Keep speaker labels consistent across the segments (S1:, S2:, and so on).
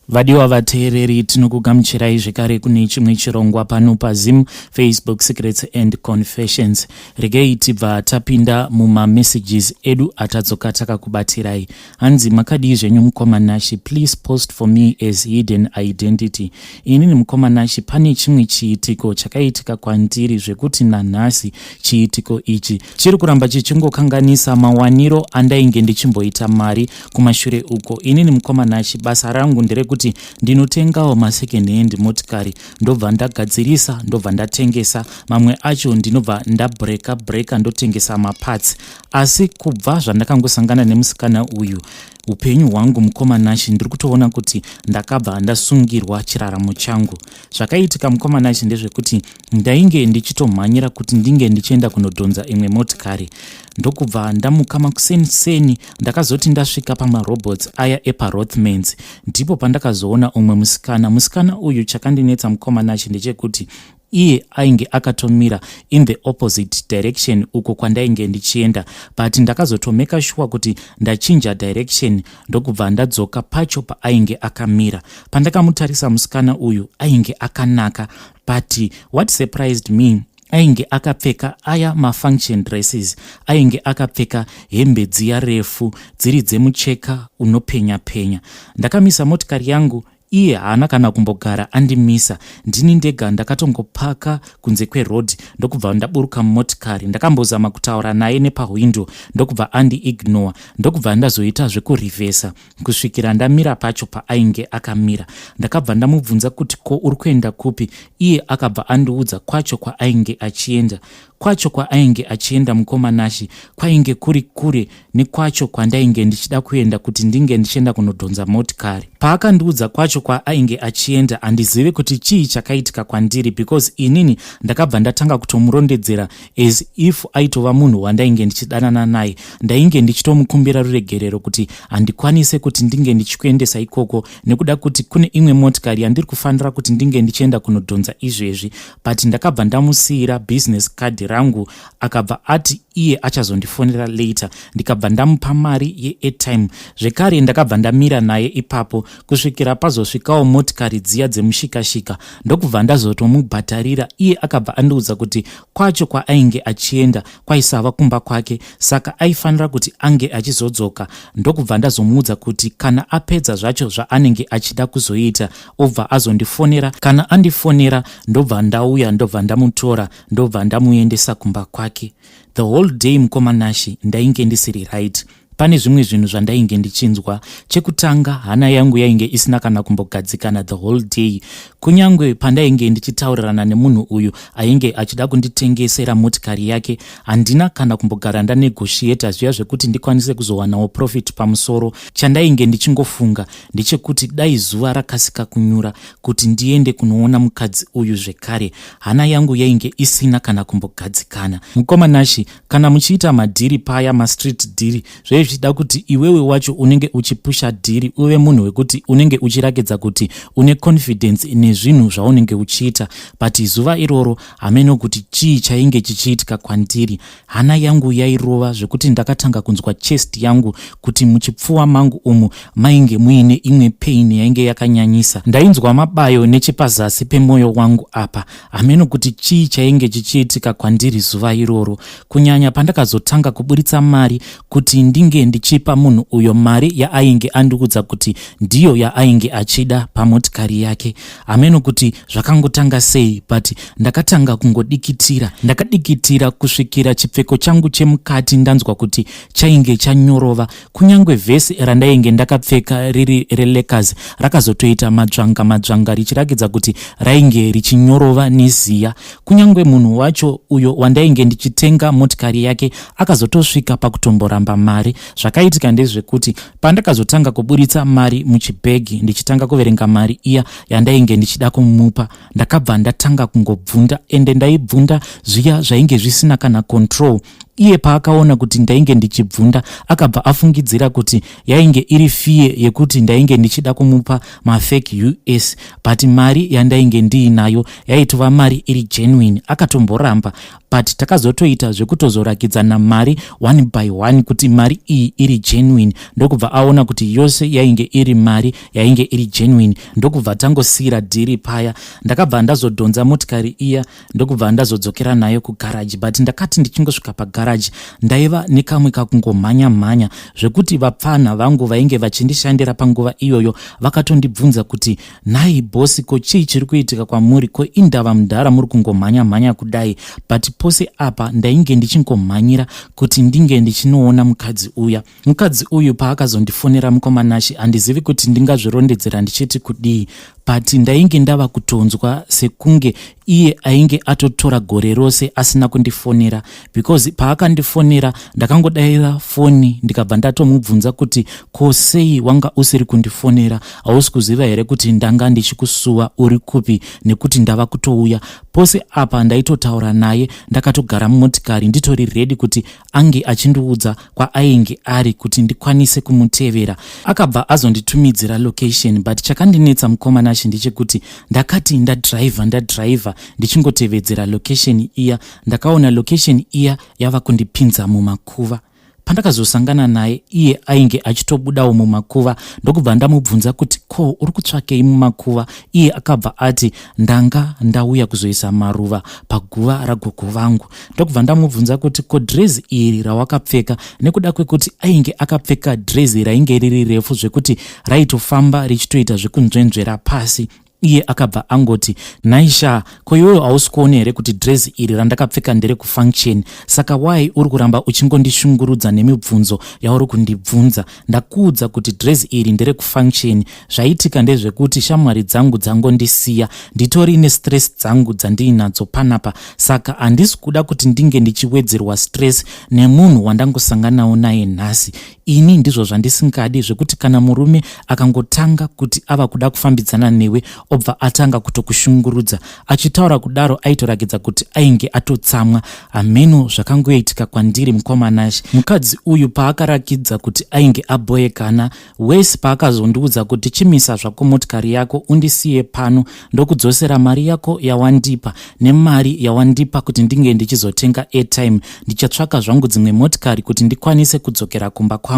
S1: Vadiwa vateereri, tinokugamuchirai zvekare kune chimwe chirongwa pano paZim Facebook Secrets and Confessions. Regei tibva tapinda mumamessages edu atadzoka takakubatirai. Hanzi, "Makadii zvenyu mukoma Nashi? Please post for me as hidden identity. Inini mukoma Nashi, pane chimwe chiitiko chakaitika kwandiri zvekuti nanhasi chiitiko ichi chiri kuramba chichingokanganisa mawaniro andainge ndichimboita mari kumashure uko. Inini mukoma Nashi, basa rangu nderekuti ndinotengawo masecond hand motikari, ndobva ndagadzirisa, ndobva ndatengesa. Mamwe acho ndinobva ndabreka breka, ndotengesa maparts. Asi kubva zvandakangosangana nemusikana uyu, upenyu hwangu mukoma Nashi, ndiri kutoona kuti ndakabva ndasungirwa chiraramo changu. Zvakaitika mukoma Nashi ndezvekuti ndainge ndichitomhanyira kuti ndinge ndichienda kunodhonza imwe motikari, ndokubva ndamuka makuseniseni. Ndakazoti ndasvika pamarobots aya epaRothmans, ndipo pandakazoona umwe musikana. Musikana uyu, chakandinetsa mukoma Nashi ndechekuti iye ainge akatomira in the opposite direction uko kwandainge ndichienda, but ndakazotomeka sure kuti ndachinja direction, ndokubva ndadzoka pacho paainge akamira. Pandakamutarisa musikana uyu, ainge akanaka, but what surprised me, ainge akapfeka aya mafunction dresses, ainge akapfeka hembe dziya refu dziri dzemucheka unopenya penya. Ndakamisa motikari yangu, iye haana kana kumbogara andimisa. Ndini ndega ndakatongopaka kunze kwerodhi, ndokubva ndaburuka mumotikari. Ndakambozama kutaura naye nepahwindo, ndokubva andiignore, ndokubva ndazoita zvekurivhesa kusvikira ndamira pacho paainge akamira. Ndakabva ndamubvunza kuti, 'Ko uri kuenda kupi?' Iye akabva andiudza kwacho kwaainge achienda. Kwacho kwaainge achienda mukoma Nashi, kwainge kuri kure nekwacho kwandainge ndichida kuenda kuti ndinge ndichienda kunodhonza motikari. Paakandiudza kwacho kwaainge achienda, handizivi kuti chii chakaitika kwandiri, because inini ndakabva ndatanga kutomurondedzera as if aitova munhu wandainge ndichidanana naye. Ndainge ndichitomukumbira ruregerero kuti handikwanise kuti ndinge ndichikuendesa ikoko nekuda kuti kune imwe motikari yandiri kufanira kuti ndinge ndichienda kunodhonza izvezvi, but ndakabva ndamusiyira business card rangu. Akabva ati iye achazondifonera later. Ndikabva ndamupa mari yeairtime zvekare. Ndakabva ndamira naye ipapo kusvikira pazosvikawo motikari dziya dzemushikashika, ndokubva ndazotomubhadharira. Iye akabva andiudza kuti kwacho kwaainge achienda kwaisava kumba kwake, saka aifanira kuti ange achizodzoka. Ndokubva ndazomuudza kuti kana apedza zvacho zvaanenge achida kuzoita, obva azondifonera. Kana andifonera, ndobva ndauya, ndobva ndamutora, ndobva ndamuendesa kumba kwake. The whole day mukoma Nashi, ndainge ndisiri right. Pane zvimwe zvinhu zvandainge ndichinzwa. Chekutanga, hana yangu yainge isina kana kumbogadzikana the whole day. Kunyange pandainge ndichitaurirana nemunhu uyu ainge achida kunditengesera motikari yake, handina kana kumbogara ndanegotiata zviya zvekuti ndikwanise kuzowanawo profit pamusoro. Chandainge ndichingofunga ndechekuti dai zuva rakasika kunyura kuti ndiende kunoona mukadzi uyu zvekare. Hana yangu yainge isina kana kumbogadzikana. Mukoma Nashi, kana muchiita madhiri paya, mastreet dhiri, zvaive zvichida kuti iwewe wacho unenge uchipusha dhiri uve munhu wekuti unenge uchirakidza kuti une confidence nezvinhu zvaunenge uchiita, but zuva iroro hameno kuti chii chainge chichiitika kwandiri. Hana yangu yairova zvekuti ndakatanga kunzwa chest yangu kuti muchipfuwa mangu umu mainge muine imwe pain yainge yakanyanyisa. Ndainzwa mabayo nechepazasi pemwoyo wangu apa. Hameno kuti chii chainge chichiitika kwandiri zuva iroro, kunyanya pandakazotanga kuburitsa mari kuti ndinge ndichipa munhu uyo mari yaainge andiudza kuti ndiyo yaainge achida pamotikari yake. Hameno kuti zvakangotanga sei, but ndakatanga kungodikitira. Ndakadikitira kusvikira chipfeko changu chemukati ndanzwa kuti chainge chanyorova. Kunyange vhesi randainge ndakapfeka riri relakers rakazotoita madzvanga madzvanga, richirakidza kuti rainge richinyorova neziya. Kunyange munhu wacho uyo wandainge ndichitenga motikari yake akazotosvika pakutomboramba mari. Zvakaitika ndezvekuti pandakazotanga kuburitsa mari muchibhegi, ndichitanga kuverenga mari iya yandainge ndichida kumupa, ndakabva ndatanga kungobvunda, ende ndaibvunda zviya zvainge zvisina kana control. Iye paakaona kuti ndainge ndichibvunda akabva afungidzira kuti yainge iri fear yekuti ndainge ndichida kumupa mafake US, but mari yandainge ndiinayo yaitova mari iri genuine. Akatomboramba, but takazotoita zvekutozorakidzana mari one by one kuti mari iyi iri genuine, ndokubva aona kuti yose yainge iri mari yainge iri genuine, ndokubva tangosiyira dhiri paya. Ndakabva ndazodhonza motikari iya, ndokubva ndazodzokera nayo kugaraji, but ndakati ndichingosvika pagaraji ndaiva nekamwe kakungomhanya mhanya zvekuti vapfanha vangu vainge vachindishandira panguva iyoyo vakatondibvunza kuti, "Nhai bhosi, ko chii chiri kuitika kwamuri? Ko indava mudhara muri kungomhanya mhanya kudai?" But pose apa ndainge ndichingomhanyira kuti ndinge ndichinoona mukadzi uya. Mukadzi uyu paakazondifonera, mukoma Nashi, handizivi kuti ndingazvirondedzera ndichiti kudii, but ndainge ndava kutonzwa sekunge iye ainge atotora gore rose asina kundifonera, because paakandifonera ndakangodayira foni, ndikabva ndatomubvunza kuti, "Ko sei wanga usiri kundifonera? Hausi kuziva here kuti ndanga ndichikusuwa? Uri kupi? Nekuti ndava kutouya." Pose apa ndaitotaura naye ndakatogara mumotikari, nditori ready kuti ange achindiudza kwaainge ari kuti ndikwanise kumutevera. Akabva azonditumidzira location, but chakandinetsa, mukoma Nashi, ndechekuti ndakati ndadhiraivha, ndadhiraivha ndichingotevedzera location iya, ndakaona location iya yava kundipinza mumakuva. Pandakazosangana naye, iye ainge achitobudawo mumakuva, ndokubva ndamubvunza kuti, "Ko uri kutsvakei mumakuva?" Iye akabva ati, "Ndanga ndauya kuzoisa maruva paguva ragogo vangu." Ndokubva ndamubvunza kuti, "Ko dhirezi iri rawakapfeka?" Nekuda kwekuti ainge akapfeka dhirezi rainge riri refu zvekuti raitofamba richitoita zvekunzvenzvera pasi. Iye akabva angoti, "Naisha, ko iweyo hausi kuona here kuti dhirezi iri randakapfeka nderekufunction? Saka why uri kuramba uchingondishungurudza nemibvunzo yauri kundibvunza? Ndakuudza kuti dhirezi iri nderekufunction. Zvaitika ndezvekuti shamwari dzangu dzangondisiya, nditori nestress dzangu dzandiinadzo panapa, saka handisi kuda kuti ndinge ndichiwedzerwa stress nemunhu wandangosanganawo naye nhasi. Ini ndizvo zvandisingadi, zvekuti kana murume akangotanga kuti ava kuda kufambidzana newe, obva atanga kutokushungurudza." Achitaura kudaro aitorakidza kuti ainge atotsamwa. Hameno zvakangoitika kwandiri, mukoma Nashi. Mukadzi uyu paakarakidza kuti ainge abhoyekana wese, paakazondiudza kuti, "Chimisa zvako motikari yako undisiye pano, ndokudzosera mari yako yawandipa. Nemari yawandipa kuti ndinge ndichizotenga airtime, ndichatsvaka zvangu dzimwe motikari kuti ndikwanise kudzokera kumba kwangu."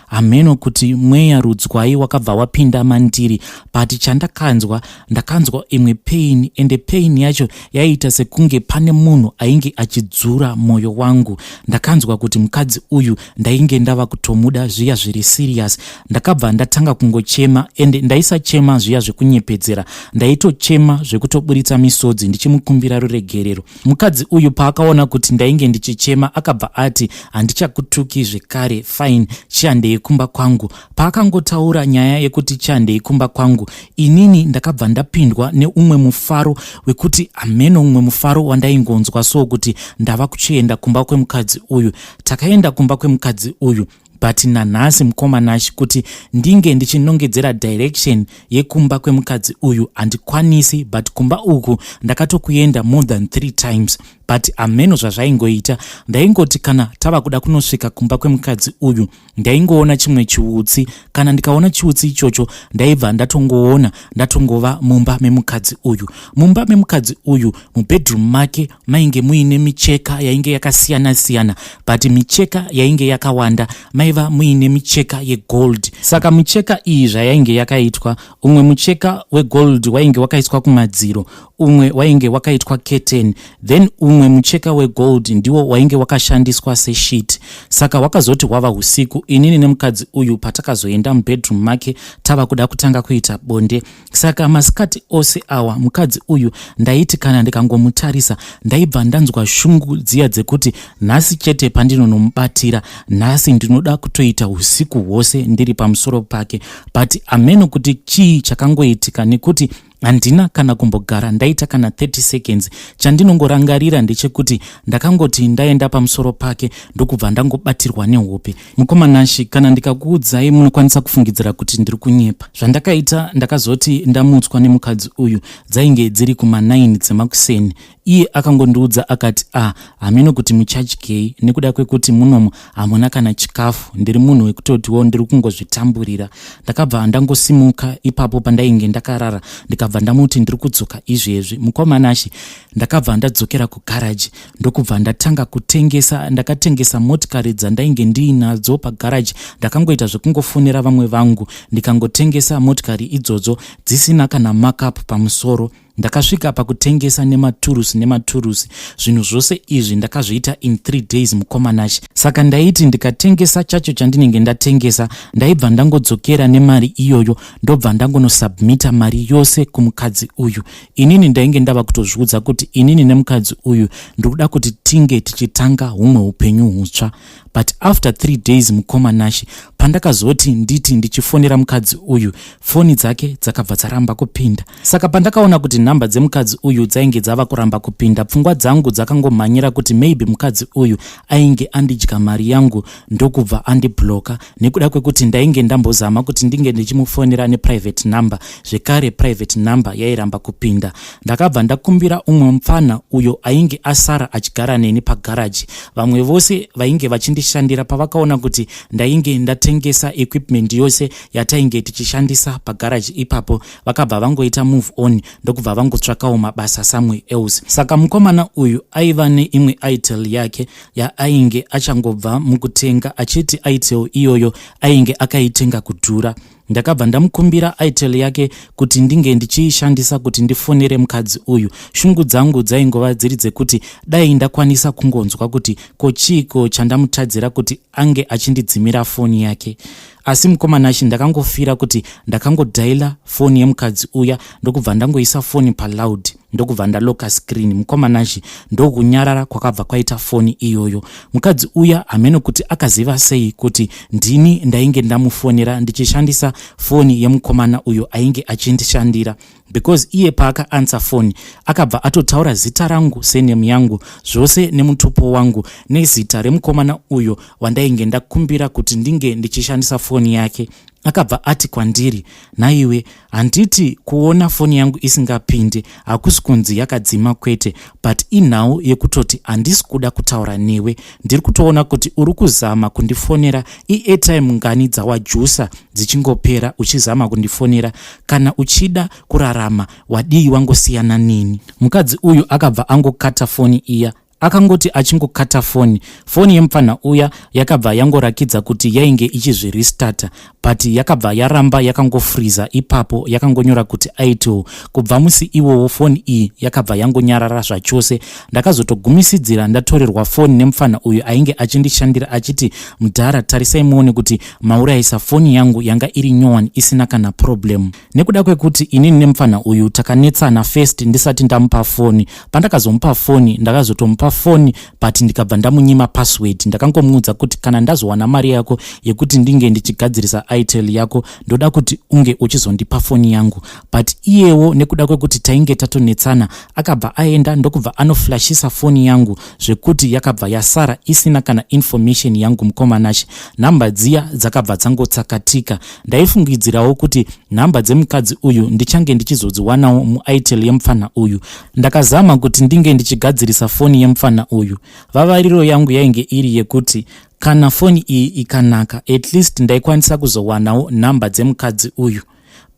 S1: Hameno kuti mweya rudzwai wakabva wapinda mandiri, but chandakanzwa, ndakanzwa imwe pain, ende pain yacho yaiita sekunge pane munhu ainge achidzura mwoyo wangu. Ndakanzwa kuti mukadzi uyu ndainge ndava kutomuda zviya zviri serious. Ndakabva ndatanga kungochema, ende ndaisachema zviya zvekunyepedzera, ndaitochema zvekutoburitsa misodzi ndichimukumbira ruregerero. Mukadzi uyu paakaona kuti ndainge ndichichema, akabva ati, "Handichakutuki zvekare, fine, chihandei kumba kwangu." Paakangotaura nyaya yekuti chihandei kumba kwangu, inini ndakabva ndapindwa neumwe mufaro wekuti hameno, umwe mufaro wandaingonzwa so kuti ndava kuchienda kumba kwemukadzi uyu. Takaenda kumba kwemukadzi uyu, but nanhasi, mukoma Nashi, kuti ndinge ndichinongedzera direction yekumba kwemukadzi uyu handikwanisi, but kumba uku ndakatokuenda more than three times, but hameno zvazvaingoita. Ndaingoti kana tava kuda kunosvika kumba kwemukadzi uyu, ndaingoona chimwe chiutsi. Kana ndikaona chiutsi ichocho, ndaibva ndatongoona ndatongova mumba memukadzi uyu. Mumba memukadzi uyu, mubedroom make, mainge muine micheka yainge yakasiyana-siyana, but micheka yainge yakawanda maiva muine micheka yegold. Saka micheka iyi zvayainge yakaitwa, umwe mucheka wegold wainge wakaiswa kumadziro, umwe wainge wakaitwa curtain, then umwe mucheka wegold ndiwo wainge wakashandiswa sesheet. Saka wakazoti hwava usiku, inini nemukadzi uyu patakazoenda mubedroom make tava kuda kutanga kuita bonde. Saka masikati ose awa, mukadzi uyu ndaiti kana ndikangomutarisa, ndaibva ndanzwa shungu dziya dzekuti nhasi chete pandinonomubatira, nhasi ndinoda kutoita usiku hwose ndiri pamusoro pake. But hameno kuti chii chakangoitika, nekuti handina kana kumbogara ndaita kana 30 seconds. Chandinongorangarira ndechekuti ndakangoti ndaenda pamusoro pake, ndokubva ndangobatirwa nehope. Mukoma Nashi, kana ndikakuudzai munokwanisa kufungidzira kuti ndiri kunyepa. Zvandakaita, ndakazoti ndamutswa nemukadzi uyu, dzainge dziri kuma9 dzemakuseni. Iye akangondiudza akati, "A ah, hameno kuti muchadyei, nekuda kwekuti munomu hamuna kana chikafu. Ndiri munhu wekutotiwo ndiri kungozvitamburira." Ndakabva ndangosimuka ipapo pandainge ndakarara, ndikabva ndamuti, "Ndiri kudzoka izvezvi, mukoma Nashe." Ndakabva ndadzokera kugaraji, ndokubva ndatanga kutengesa. Ndakatengesa motikari dzandainge ndiinadzo pagaraji. Ndakangoita zvekungofonera vamwe vangu, ndikangotengesa motikari idzodzo dzisina kana markup pamusoro. Ndakasvika pakutengesa nematurusi nematurusi. Zvinhu zvose izvi ndakazviita in 3 days, mukoma Nashe. Saka ndaiti ndikatengesa chacho chandinenge ndatengesa, ndaibva ndangodzokera nemari iyoyo, ndobva ndangonosubmita mari yose kumukadzi uyu. Inini ndainge ndava kutozviudza kuti inini nemukadzi uyu ndiri kuda kuti tinge tichitanga humwe upenyu hutsva. But after 3 days, mukoma Nashe, pandakazoti nditi ndichifonera mukadzi uyu, foni dzake dzakabva dzaramba kupinda. Saka pandakaona kuti nhamba dzemukadzi uyu dzainge dzava kuramba kupinda, pfungwa dzangu dzakangomhanyira kuti maybe mukadzi uyu ainge andidya mari yangu, ndokubva andibloka, nekuda kwekuti ndainge ndambozama kuti ndinge ndichimufonera neprivate number zvekare, private number yairamba kupinda. Ndakabva ndakumbira umwe mupfana uyo ainge asara achigara neni pagaraji. Vamwe vose vainge vachindishandira, pavakaona kuti ndainge ndatengesa equipment yose yatainge tichishandisa pagaraji ipapo, vakabva vangoita move on, ndokubva vangotsvakawo mabasa somewhere else. Saka mukomana uyu aiva neimwe Itel yake yaainge achangobva mukutenga, achiti Itel iyoyo ainge akaitenga kudhura. Ndakabva ndamukumbira Itel yake kuti ndinge ndichiishandisa kuti ndifonere mukadzi uyu. Shungu dzangu dzaingova dziri dzekuti dai ndakwanisa kungonzwa kuti ko chiiko chandamutadzira kuti ange achindidzimira foni yake. Asi mukoma Nashe, ndakangofira kuti ndakangodhaila foni yemukadzi uya, ndokubva ndangoisa foni paloud, ndokubva ndaloka screen. Mukoma Nashe, ndokunyarara kwakabva kwaita foni iyoyo. Mukadzi uya hamene kuti akaziva sei kuti ndini ndainge ndamufonera ndichishandisa foni yemukomana uyo ainge achindishandira, because iye paakaanswer foni akabva atotaura zita rangu, surname yangu, zvose nemutupo wangu nezita remukomana uyo wandainge ndakumbira kuti ndinge ndichishandisa foni yake. Akabva ati kwandiri, "Nhaiwe, handiti kuona foni yangu isingapindi hakusi kunzi yakadzima kwete, but inhau yekutoti handisi kuda kutaura newe. Ndiri kutoona kuti uri kuzama kundifonera. Iairtime ngani dzawajusa dzichingopera uchizama kundifonera? Kana uchida kurarama, wadii wangosiyana neni?" Mukadzi uyu akabva angokata foni iya. Akangoti achingokata foni, foni yemupfanha uya yakabva yangorakidza kuti yainge ichizviristata, but yakabva yaramba yakangofriza ipapo, yakangonyora kuti Itel. Kubva musi iwowo foni iyi yakabva yangonyarara zvachose. Ndakazotogumisidzira ndatorerwa foni nemupfanha uyu ainge achindishandira, achiti, "Mudhara, tarisai muone kuti maurayisa foni yangu yanga iri nyowani, isina kana problem." Nekuda kwekuti inini nemupfanha uyu takanetsana first ndisati ndamupa foni, pandakazomupa foni, ndakazotomupa foni, but ndikabva ndamunyima password. Ndakangomuudza kuti, "Kana ndazowana mari yako yekuti ndinge ndichigadzirisa Itel yako, ndoda kuti unge uchizondipa foni yangu." But iyewo, nekuda kwekuti tainge tatonetsana, akabva aenda, ndokubva anoflashisa foni yangu, zvekuti yakabva yasara isina kana information yangu. Mukoma Nashe, nhamba dziya dzakabva dzangotsakatika. Ndaifungidzirawo kuti nhamba dzemukadzi uyu ndichange ndichizodziwanawo muItel yemupfanha uyu. Ndakazama kuti ndinge ndichigadzirisa foni yemupfanha uyu. Vavariro yangu yainge iri yekuti kana foni iyi ikanaka, at least ndaikwanisa kuzowanawo nhamba dzemukadzi uyu,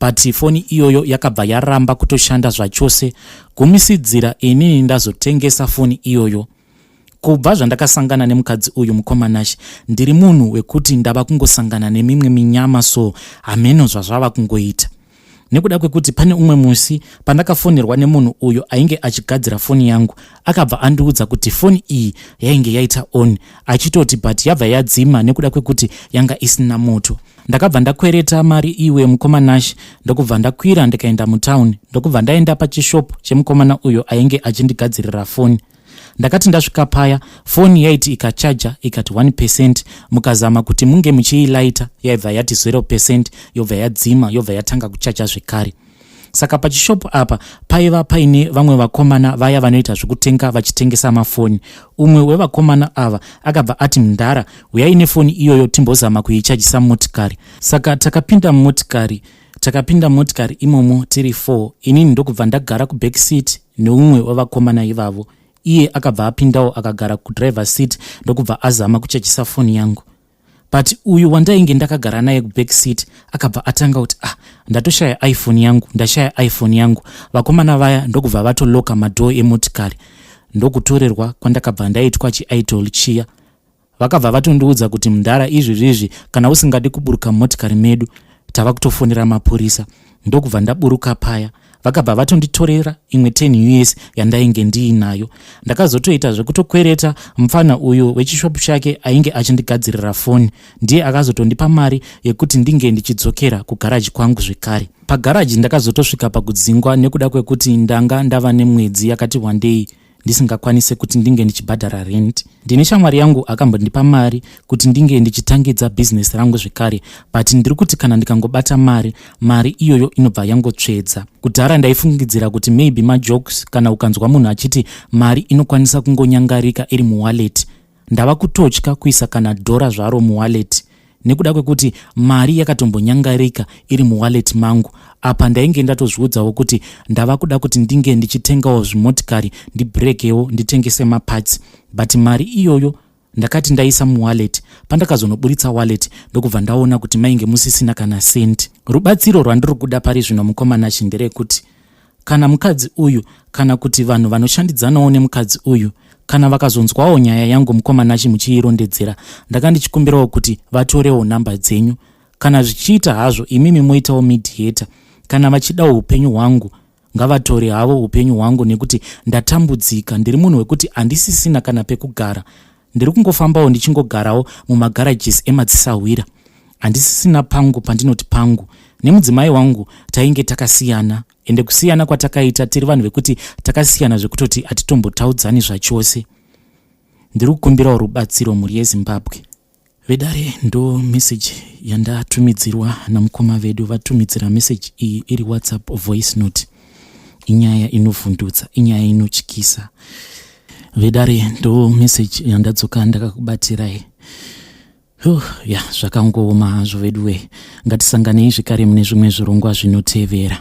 S1: but foni iyoyo yakabva yaramba kutoshanda zvachose. Gumisidzira inini ndazotengesa foni iyoyo. Kubva zvandakasangana nemukadzi uyu, mukoma Nashe, ndiri munhu wekuti ndava kungosangana nemimwe minyama, so hameno zvazvava kungoita, nekuda kwekuti pane umwe musi pandakafonerwa nemunhu uyo ainge achigadzira foni yangu. Akabva andiudza kuti foni iyi yainge yaita on, achitoti, but yabva yadzima nekuda kwekuti yanga isina moto. Ndakabva ndakwereta mari iwe, mukoma Nashe, ndokubva ndakwira ndikaenda mutauni, ndokubva ndaenda pachishopu chemukomana uyo ainge achindigadzirira foni. Ndakati ndasvika paya, foni yaiti ikachaja ikati 1%, mukazama kuti munge muchiilaita, yaibva yati 0%, yobva yadzima, yobva yatanga kuchaja zvekare. Saka pachishopu apa paiva paine vamwe vakomana vaya vanoita zvekutenga vachitengesa mafoni. Umwe wevakomana ava akabva ati, "Mundara, uyai nefoni iyoyo timbozama kuichajisa motikari." Saka takapinda mumotikari. Takapinda motikari imomo tiri 4, inini ndokubva ndagara kuback seat neumwe wevakomana ivavo. Iye akabva apindawo akagara kudriver seat, ndokubva azama kuchajisa foni yangu. But uyu wandainge ndakagara naye kuback seat akabva atanga kuti, "Ah, ndatoshaya iPhone yangu, ndashaya iPhone yangu." Vakomana vaya ndokubva vatoloka madoor emotikari, ndokutorerwa kwandakabva ndaitwa chiitol chiya. Vakabva vatondiudza kuti, "Mudhara, izvi kana usingadi kuburuka mumotikari medu, tava kutofonera mapurisa." Ndokubva ndaburuka paya. Vakabva vatonditorera imwe 10 US yandainge ndiinayo. Ndakazotoita zvekutokwereta mufana uyu wechishopu chake ainge achindigadzirira foni. Ndiye akazotondipa mari yekuti ndinge ndichidzokera kugaraji kwangu zvekare. Pagaraji ndakazotosvika pakudzingwa nekuda kwekuti ndanga ndava nemwedzi yakati wandei ndisingakwanise kuti ndinge ndichibhadhara rent. Ndine shamwari yangu akambondipa mari kuti ndinge ndichitangidza bhizinesi rangu zvekare, but ndiri kuti kana ndikangobata mari, mari iyoyo inobva yangotsvedza. Kudhara ndaifungidzira kuti maybe majokes kana ukanzwa munhu achiti mari inokwanisa kungonyangarika iri muwallet. Ndava kutotya kuisa kana dhora zvaro muwallet nekuda kwekuti mari yakatombonyangarika iri muwallet mangu. Apa ndainge ndatozviudzawo kuti ndava kuda kuti ndinge ndichitengawo zvimotikari, ndibrekewo, nditengese maparts, but mari iyoyo ndakati ndaisa muwallet. Pandakazonoburitsa wallet, ndokubva ndaona kuti mainge musisina kana sendi. Rubatsiro rwandiri kuda pari zvino, mukoma Nashe, nderekuti kana mukadzi uyu kana kuti vanhu vanoshandidzanawo nemukadzi uyu, kana vakazonzwawo nyaya yangu, mukoma Nashe, muchiirondedzera, ndanga ndichikumbirawo kuti vatorewo nhamba dzenyu. Kana zvichiita hazvo, imimi moitawo mediator. Kana vachidawo upenyu hwangu, ngavatore havo upenyu hwangu, nekuti ndatambudzika. Ndiri munhu wekuti handisisina kana pekugara. Ndiri kungofambawo ndichingogarawo mumagarages emadzisahwira. Handisisina pangu pandinoti pangu. Nemudzimai wangu tainge takasiyana, ende kusiyana kwatakaita, tiri vanhu vekuti takasiyana zvekutoti hatitombotaudzani zvachose. Ndiri kukumbirawo rubatsiro, mhuri yeZimbabwe. Vedare, ndo meseji yandatumidzirwa namukoma vedu. Vatumidzira meseji iyi iri WhatsApp voice note. Inyaya inovhundutsa, inyaya inotyisa. Vedare, ndo meseji yandadzoka ndakakubatirai. Ya, zvakangooma hazvo veduwe. Ngatisanganei zvekare mune zvimwe zvirongwa zvinotevera.